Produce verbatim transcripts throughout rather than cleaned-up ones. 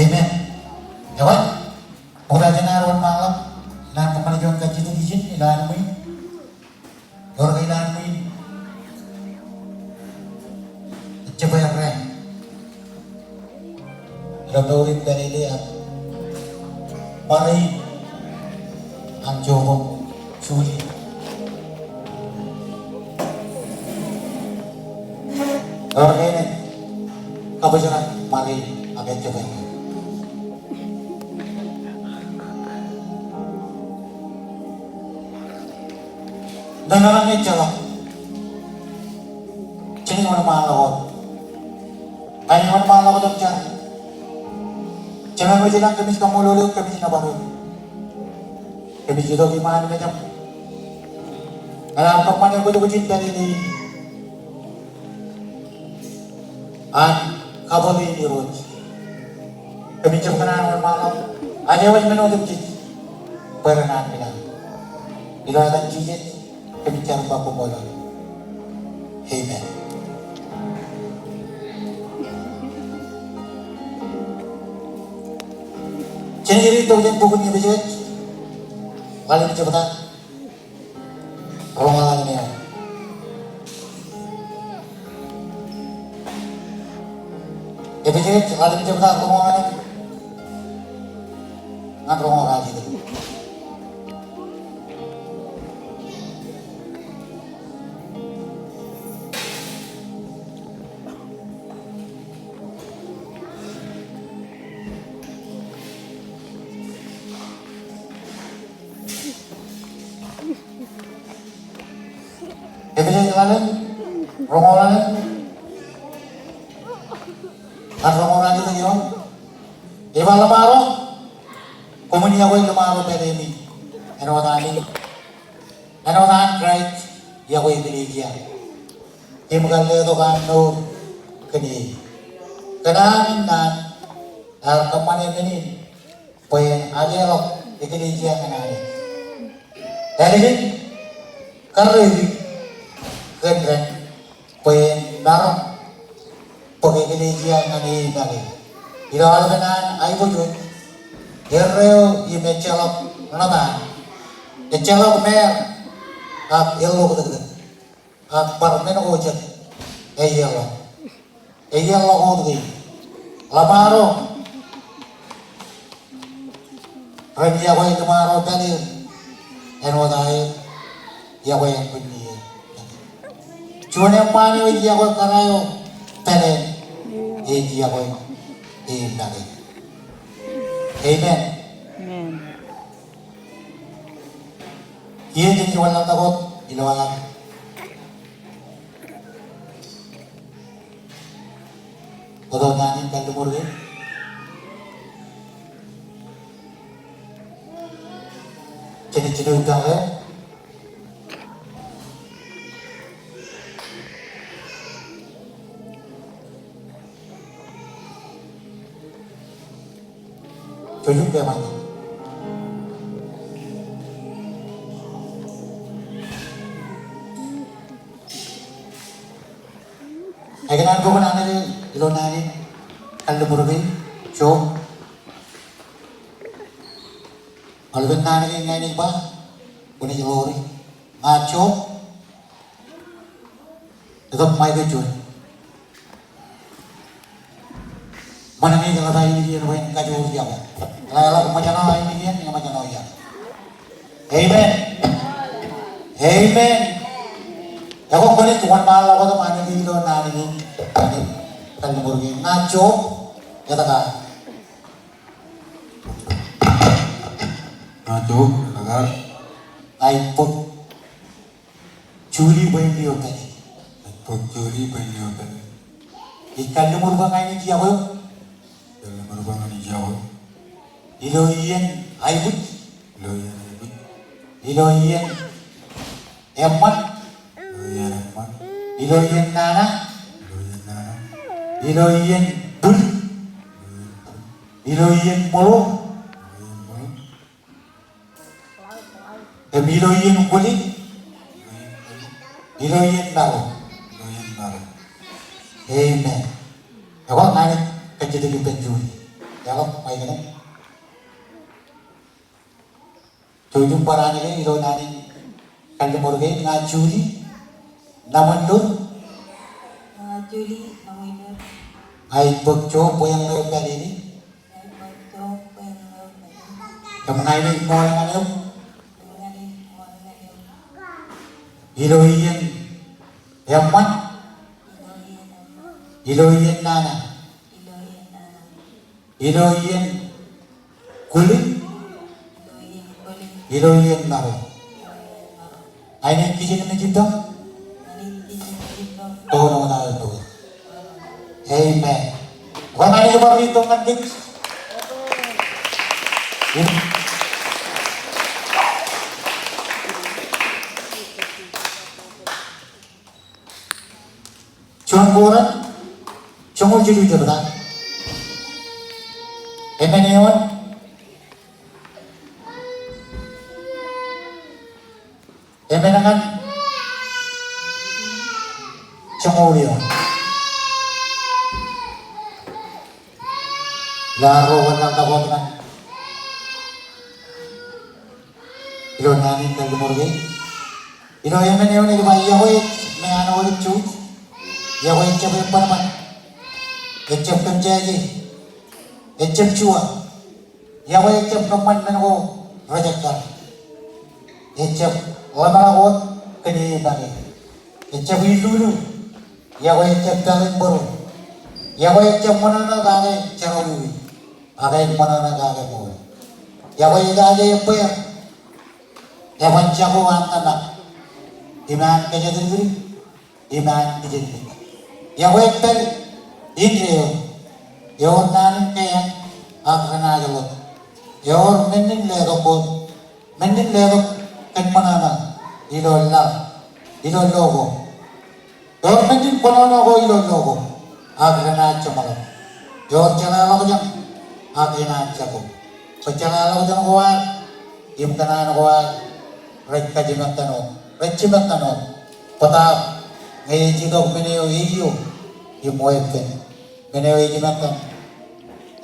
Amen. Ekwe, ṃokta jān ad wōnṃaanḷọk, ikōṇaan kōṃṃane juon kajjitōk ijin ilo ad ṃwiin. Ewōr ke ilo ad ṃwiin? Ejjab errā ilo mour in pālele ak ṃare in an jobañ Julie. Ewōr ke enaaj kabōjrak ṃare in ak ejjab errā? Ṇe ṇe ejjeḷọk. Jenaaj wōnṃaanḷọk wōt. Ij wōnṃaanḷọk wōt jar. Jemem eo ilañ, kōmij kaṃṃoolol eok, kōmij nōbar eok. Kōmij itok iṃaan mejaṃ ñan ad kōṃṃane kwōjkwōj in pālele in an kabōt in Irooj. Kōmij jab kōṇaan wōnṃaanḷọk, ak ewōr men otemjej bwe renaan ilo. Ilo etan Jisōs kōmij jar im ba koṃṃool. Amen. Jenaaj riit tok jān bok in Epesōs, ḷalem jebta, roñoul ḷalem. Epesōs ḷalem jebta, roñoul ḷalem ñan roñoul ralitōk. Epesōs ḷalem, roñoul ḷalem ñan roñoul ralitōk eo. Ej ba, ḷōṃaro, koṃwin yokwe ḷōṃaro pāleemi āinwōt ami, āinwōt an Kraist yokwe eklejia, im kar letok an mour kōn e. Kōn an naan ear kōṃṃane men in bwe en ajeḷọk eklejia ñan Anij. Ālikin karreoik kōn ren bwe en maroñ bōk eklejia ñan e make. Ilo aolepen an aiboojoj, erreo im ejjeḷọk ṇotaan, ejjeḷọk māār, ak elloktōktōk, ak bar men ko jet eierḷọk. Eierḷọk wōt kein. Ḷōṃaro ren yokwe ḷōṃaro pāleen āinwōt aer yokwe ānbwinnū e. Juon eṃṃaan eo ej yokwe kōrā eo pāleen ej yokwe e make. Amen. Amen. Iien jenaaj wanlaḷtak wōt ilo ad bōktok naan in kalliṃur kein. Jenaaj jino ippa eo. Job eo ṃae. Ekōṇaan bok in Anij ilo naan in kalliṃur kein, Job. Aolepen naan kein ña ij ba, kwōnaaj ḷoori. Ña Job, itok ṃae ko juon. Ṃōṇōṇō in ḷap ainikien bwe en kajoor iọkwe. Eḷap ṃōjṇọ ainikien, eṃōjṇọ iọkwe. Amen. Amen. Ekwe kwōnaaj wōnṃaanḷọk wōt im Anij ilo naan in, Anij kalliṃur kein. Ña Job, etke ear. Ña Job, etke ear. Ij bōk Julie bwe en lio pād. Ij bōk Julie bwe en lio pād. Ij kalliṃur bwe ña ij iọkwe eok. Kalliṃur bwe ña ij iọkwe eok. Ilo iien aikuj. Ilo iien aikuj. Ilo iien eṃṃan. Ilo iien eṃṃan. Ilo iien nana. Ilo iien nana. Ilo iien bwil. Ilo iien bwil. Ilo iien ṃōḷo. Ilo iien ṃōḷo. Im ilo iien kwōlin. Ilo iien maro. Ilo iien maro. Amen. Ekwe ña ij kajjitōk ippān Julie. Eḷap, ṃae kōṇaan. Jouj im bar anij ilo naan in kalliṃur kein. Ña Julie Naṃwinlur. Ña Julie Naṃwinlur. Ña ij bōk job bwe en ḷeo pād in. Ña ij bōk job bwe en ḷeo pād in. Im ña inaaj ṃool ñan eok. Im ña inaaj ṃool ñan eok. Ilo iien eṃṃan. Ilo iien eṃṃan. Ilo iien nana. Ilo iien nana. Ilo iien kulin. Ilo iien kulin. Ilo iien maro. Ilo iien maro. Ña inaaj kijenmej ippaṃ. Ña inaaj kijenmej ippaṃ. Toon wōt aō tok. Amen. Ña inaaj bar itok ñan kōj. Juon Korint joñoul jilu jebta. Emān eoon. Emān ñan joñoul eoon. Ilo arro wanlaḷtak wōt ñan ilo naan in kalliṃur kein. Ilo emān eoon ej ba, iọkwe ej meanwōt ej jouj. Iọkwe ejjab ebbōnbōn. Ejjab kōmjaje. Ejjab juwa. Iọkwe ejjab kōṃṃan men ko rejekkar. Ejjab ḷōmṇak wōt kōn e make. Ejjab illulu. Iọkwe ejjab peḷin bōro. Iọkwe ejjab ṃōṇōṇō kake jerọwiwi. Ak ej ṃōṇōṇō kake ṃool. Iọkwe ejaje ebbweer. Eban jako an tōmak. Im an kōjatdikdik. Im an kijenmej. Iọkwe ej pād indeeo. Ewōr naan in keeañ ak renaaj ḷot. Ewōr men in letok ko. Men in letok kōn ṃōṇōṇō ilo laḷ, ilo lo ko. Ewōr men in kōnono ko ilo lo ko. Ak renaaj jeṃḷọk. Ewōr jeḷāḷọkjeṇ ak enaaj jako. Bwe jeḷāḷọkjeṇ ko ad im kōṇaan ko ad rej kajimettan wōt, rej jimettan wōt. Bōtaab ñe ej itok men eo eiio im weeppān, men eo ejimettan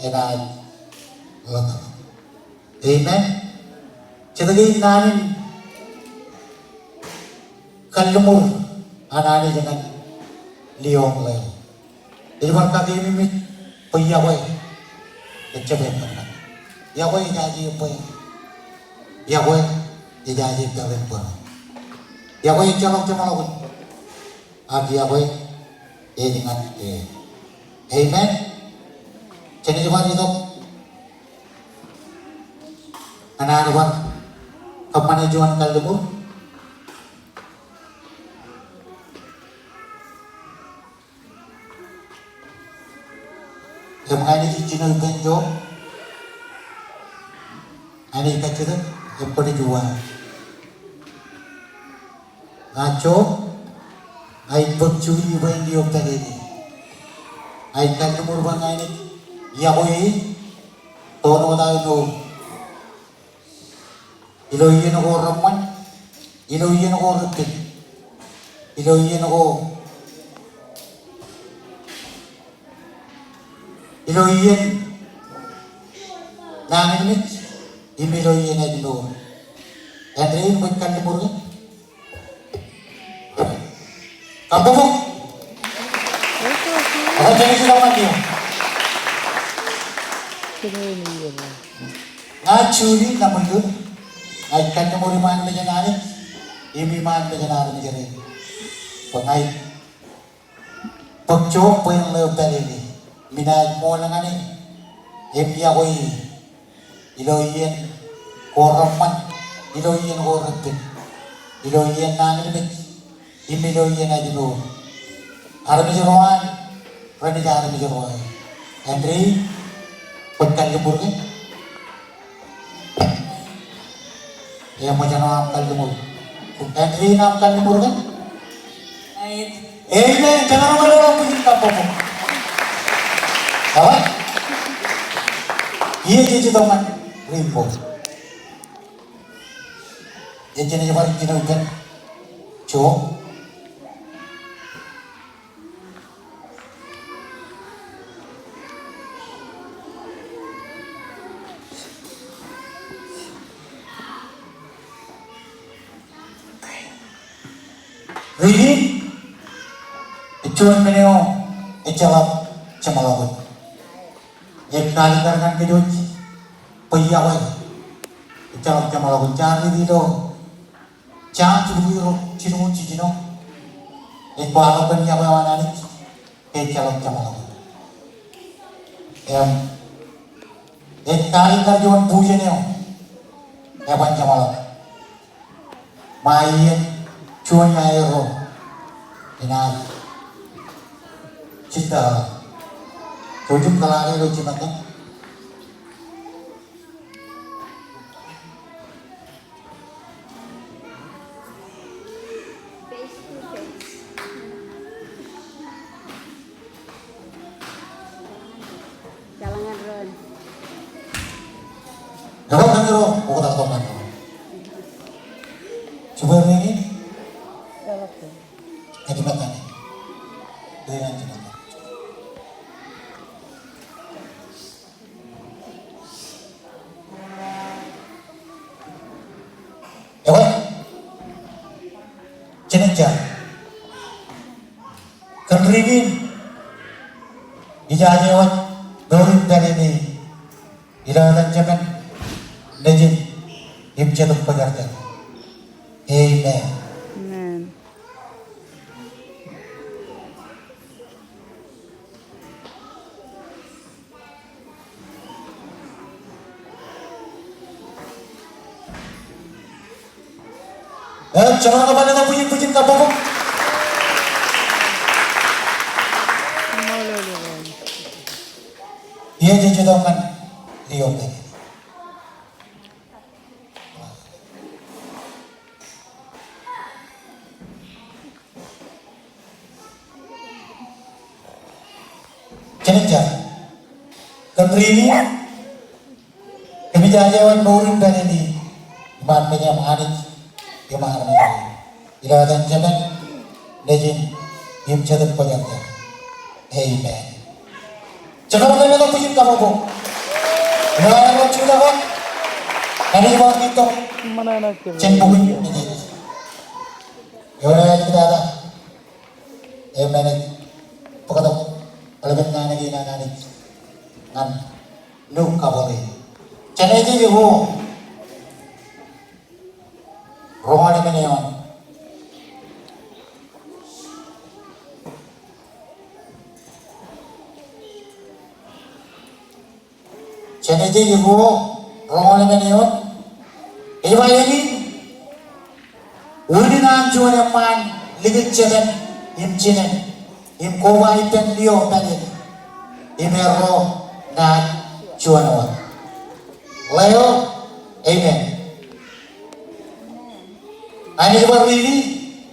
enaaj ḷotak. Amen. Jet kein naan in kalliṃur an Anij ñan lio im ḷeo. Ej bar kakememej bwe iọkwe ejjab ebbōnbōn. Iọkwe ejaje ebbweer. Iọkwe ejaje peḷin bōro. Iọkwe ejjeḷọk jeṃḷọkin. Ak iọkwe ej ñan e. Amen. Jenaaj bar itok ñan ad bar kōṃṃane juon kalliṃur. Im ña inaaj jino ippān Job. Ña inaaj kajjitōk im kwōnaaj uwaak. Ña Job, ña ij bōk Julie bwe en lio pād e. Ña ij kalliṃur bwe ña inaaj iọkwe e toon wōt aō mour. Ilo iien ko reṃṃan, ilo iien ko repen, ilo iien ko, ilo iien nañinmej, im ilo iien ājmour. Āindein kwōj kalliṃur ke? Kabbokbok. Ekwe, jenaaj itok ñan eō. Ña Julie Naṃwinlur, ña ij kalliṃur iṃaan mejān Anij im iṃaan mejān armej rein. Bwe ña ij bōk Job bwe en ḷeo pād e, im inaaj ṃool ñan e im iọkwe e. Ilo iien ko reṃṃan, ilo iien ko repen, ilo iien nañinmej, im ilo iien ājmour. Armej ro an renaaj armej ro aō. Āindein, kwōj kalliṃur ke? Eṃōjṇọ aṃ kalliṃur. Āindein aṃ kalliṃur ke? Amen. Jemaroñ bar ḷọk bwijin kabbokbok. All right. Iiō jej itok ñan ri-inbōd. Ej jenaaj bar jino ippān Job. Ij juon men eo ejjeḷọk jeṃḷọkin. Ej kaalikkar ñan kōj wōj bwe iọkwe ejjeḷọk jeṃḷọkin. Jaar riiti ilo Sam jibukwi ro, jilñuul jiljino. Ej kwaḷọk kōn iọkwe eo an Anij ke ejjeḷọk jeṃḷọkin. Im ej kaalikkar juon bujen eo eban jeṃḷọk. Ṃae iien juon ñae erro enaaj jitōḷọk. Jouj im kōḷaale ilo jiṃṃaṃ. Ebar kōmro oktak tok ñan ro. Jibwe rein. Kajimatan. Rein an jimatan. Ebar, jen jar. Kōn riiti in, ijaje wōt mour in pād ie ilo etan Jemān, Nejin, im Jetōb Kwōjarjar. Amen. Amen. Ej jemaroñ ke bar letok bwijin, bwijin kabbokbok. Iiō jej itok ñan lio pād. Jen jar. Kōn riiti in, kōmij jaje wōt mour in pād ie iṃaan mejaṃ Anij, iṃaan mejaṃ. Ilo etan Jemān, Nejin, im Jetōb Kwōjarjar. Amen. Jemaroñ ke letok bwijin kabbokbok. Ilo aer ro jutak wōt, Anij bar itok jān bok in Nejin. Ewōr āliktata. Amen. Bōktok ḷōmān naan kein an Anij ñan Luk kabōle. Jenesis ruo, roñoul emān eoon. Jenesis ruo, roñoul emān eoon. Ej ba eñin, unin an juon eṃṃaan likūt jemān im jinen, im koba ippān lio pāleen, im erro naaj juon wōt. Ḷeo, amen. Anij bar riiti,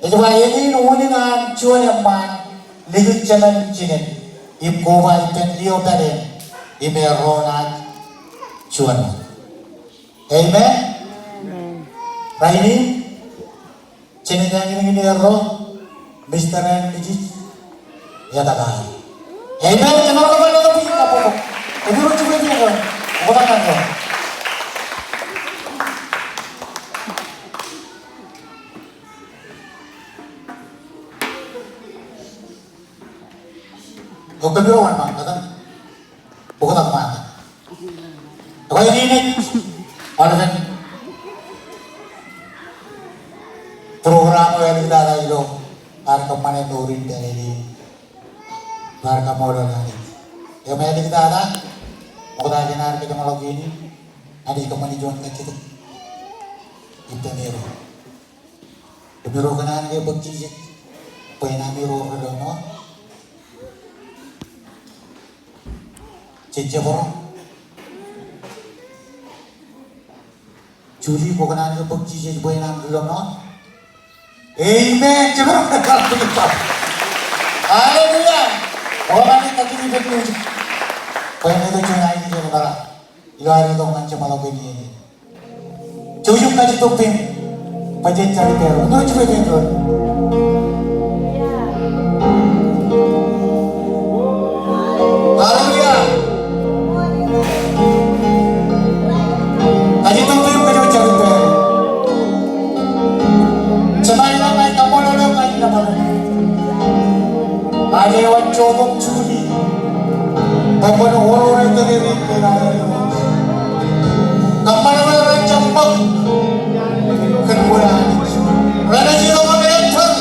ej ba eñin unin an juon eṃṃaan likūt jemān im jinen, im koba ippān lio pāleen, im erro naaj juon wōt. Amen. Amen. Rainin, jenaaj nañinñin erro, Mister and Missus Etakar. Amen. Jemaroñ ke bar letok bwijin kabbokbok. Ej ro jibwe ro. Oktak ñan ro. Oktak ñan ro, wōnṃaanḷọk. Oktak ṃaan. Ekwe, inaaj aolepān program eo āliktata ilo ad kōṃṃane mour in pāleen, ad kaṃṃoolol Anij. Im āliktata, ṃokta jān ad kōjeṃḷọk iien in, Anij kōṃṃani juon kajjitōk ippān er. Kōmro kōṇaan ke bōk jijet bwe en amiro ri lọmọọr? Jej jabdewōt. Julie, kwō kōṇaan ke bōk jijet bwe en am ri lọmọọr? Amen. Jabdewōt. Hallelujah. Kwō kōṇaan ke kajjitōk ippān Anij bwe en letok juon aelōñ ilo ad itok ñan jeṃḷọkin iien in. Jouj im kajjitōk pein bwe jen jar ippāer. Āinwōt jibwe pein doon. Hallelujah. Kajjitōk pein bwe jen jar ippāer. Jemān ilañ, ij kaṃṃoolol eok ñan eok. Āinwōt joñak juon, bwe kwōn ro rej tōre rein kein aō. Kōṃṃan bwe ren jab ṃōk kōn bwe Anij, renaaj itok im enter.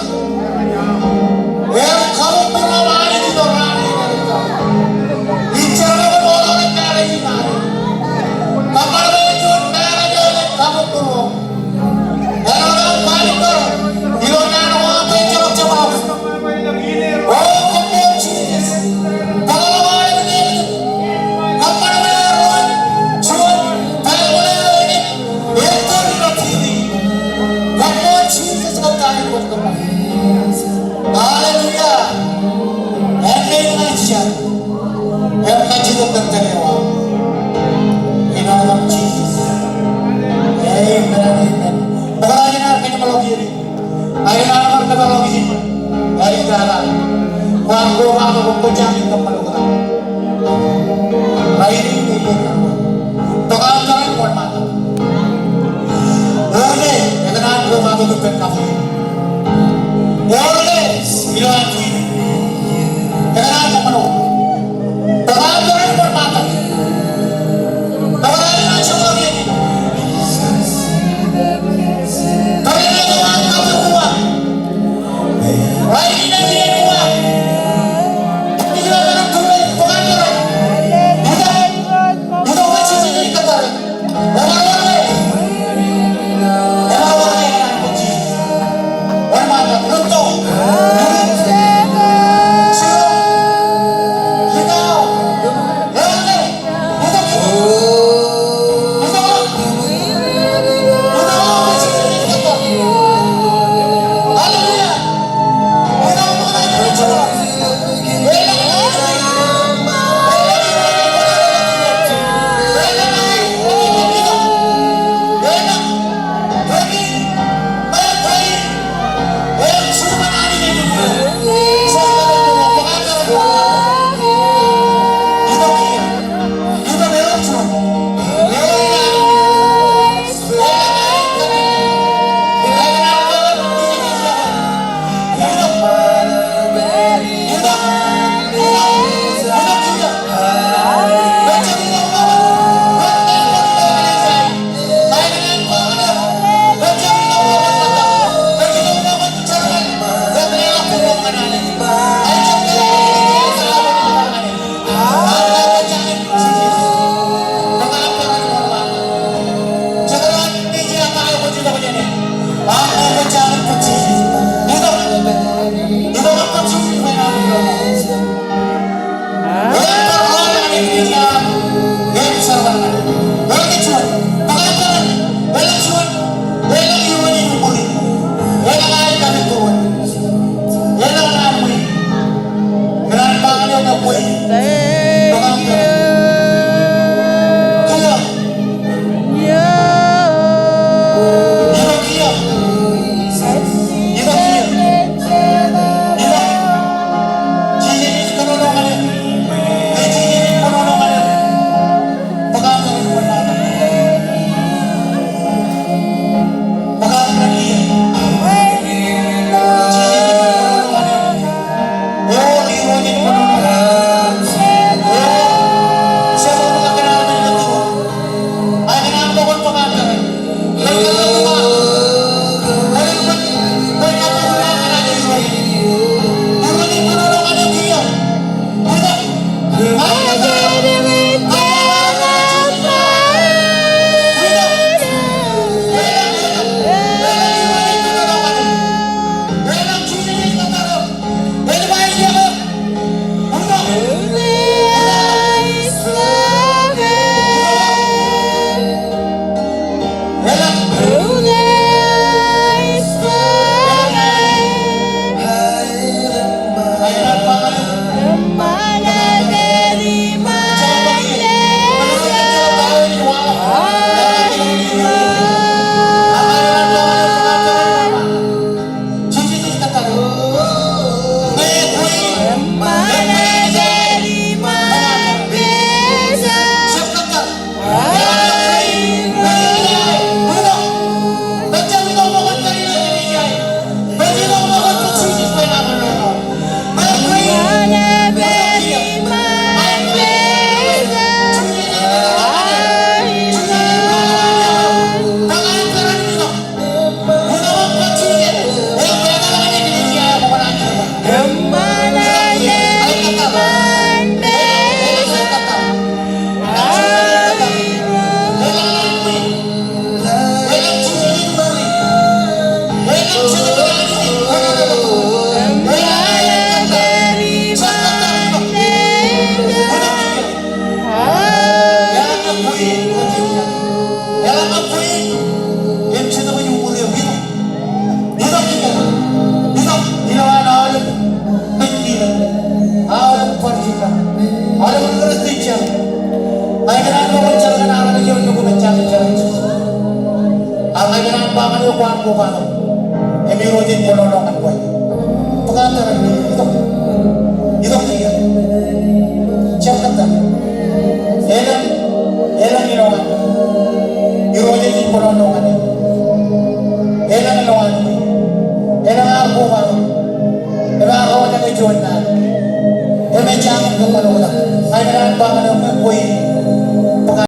Ear kabuñbūruo Anij ilo raan in. Ij jar bwe kwōn ro rej tōre rein aō. Kōṃṃan bwe juon marriage eo ej kabuñbūruo. Āinwōt aō pastor, ilo naan eo aō, bwe ejjeḷọk jab ḷọk. O, koṃṃool Jisōs. Bōkḷọk aō naan. Kōṃṃan bwe ro juon, bwe ro juon, ej bar ilo timi. Koṃṃool Jisōs kōn ta eo kwōj kōṃṃan. Hallelujah. Amen, ij jar. Im kajjitōk kōn tōre eo aō. Ilo etan Jisōs. Amen, amen. Bōkḷọk eo aō, kōmij ḷọk iien in. Aō, ij ḷọk iien in. Aō, ij ḷọk. Kwaar kobatok bwe kwō jañin kōṃṃan oktak. Rainin, iien in. Bōk aō tōre im wōnṃaantak. Early, ekōṇaan kobatok ippān kabuñ. Early, ilo an tuin. Ekōṇaan kōṃṃan oktak. Tōre, tōre, tōre, tōre. Tōre, tōre, tōre, tōre. Ña ij ba ñan eok, kwaar kobatok im Irooj ej kwōlolo ñan kwe. Bōk aō tōre, itok. Itok, itok. Jab kōttar. Elōñ, elōñ ilowaan. Irooj ej kwōlolo ñan eok. Elōñ ilowaan. Elōñ aō kobatok. Im aō rọọlḷọk ej juon naan. Im ejjañin kōṃṃan oktak. Ña ij ba ñan eok, kwe